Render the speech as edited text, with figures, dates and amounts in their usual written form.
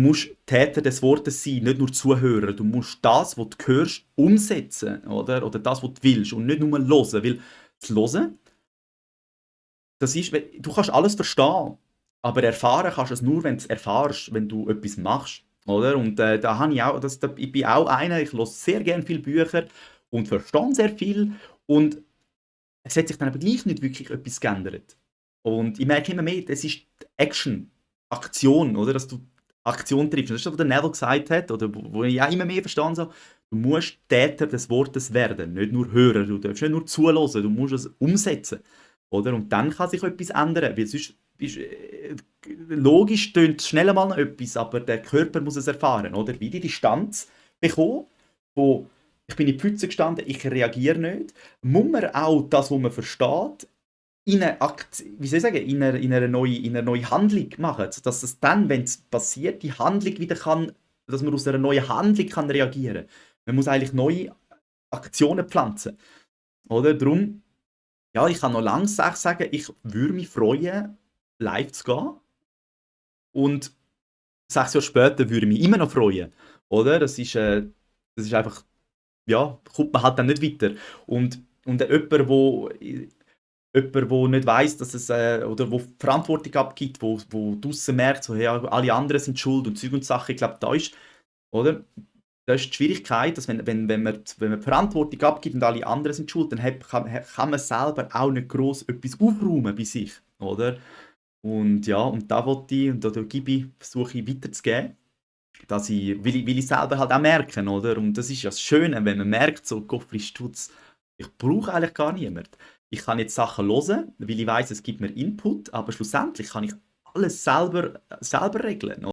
Du musst Täter des Wortes sein, nicht nur Zuhörer. Du musst das, was du hörst, umsetzen, oder? Oder das, was du willst und nicht nur hören. Weil das Hören, das ist, du kannst alles verstehen, aber erfahren kannst du es nur, wenn du es erfährst, wenn du etwas machst, oder? Und da habe ich auch, ich bin auch einer, ich lese sehr gerne viele Bücher und verstehe sehr viel und es hat sich dann aber gleich nicht wirklich etwas geändert. Und ich merke immer mehr, das ist Action, Aktion, oder? Dass du Aktion triffst. Das ist das, was der Neville gesagt hat, oder wo ich auch immer mehr verstehe, so, du musst Täter des Wortes werden, nicht nur Hörer. Du darfst nicht nur zuhören, du musst es umsetzen. Oder? Und dann kann sich etwas ändern, weil sonst logisch tönt schnell einmal noch etwas, aber der Körper muss es erfahren, oder? Wie die Distanz bekommen, wo ich bin in die Pfütze gestanden, ich reagiere nicht, muss man auch das, was man versteht, in eine, wie soll ich sagen, in eine neue Handlung machen, dass es dann, wenn es passiert, die Handlung wieder kann, dass man aus einer neuen Handlung kann reagieren. Man muss eigentlich neue Aktionen pflanzen, oder? Darum, ja, ich kann noch lange sagen, ich würde mich freuen, live zu gehen und 6 Jahre später würde ich mich immer noch freuen, oder? Das ist einfach, ja, kommt man halt dann nicht weiter. Und jemand, wo nicht weiss, dass es, oder wo Verantwortung abgibt, wo draussen merkt, so, ja, alle anderen sind schuld und Zeug und Sachen, ich glaube, da ist, oder? Da ist die Schwierigkeit, dass wenn man die Verantwortung abgibt und alle anderen sind schuld, dann kann man selber auch nicht gross etwas aufräumen bei sich, oder? Und ja, und da wollte ich, und da versuche ich weiterzugeben, will ich selber halt auch merken, oder? Und das ist ja das Schöne, wenn man merkt, so Gottfried Stutz, ich brauche eigentlich gar niemanden. Ich kann jetzt Sachen hören, weil ich weiß, es gibt mir Input, aber schlussendlich kann ich alles selber regeln.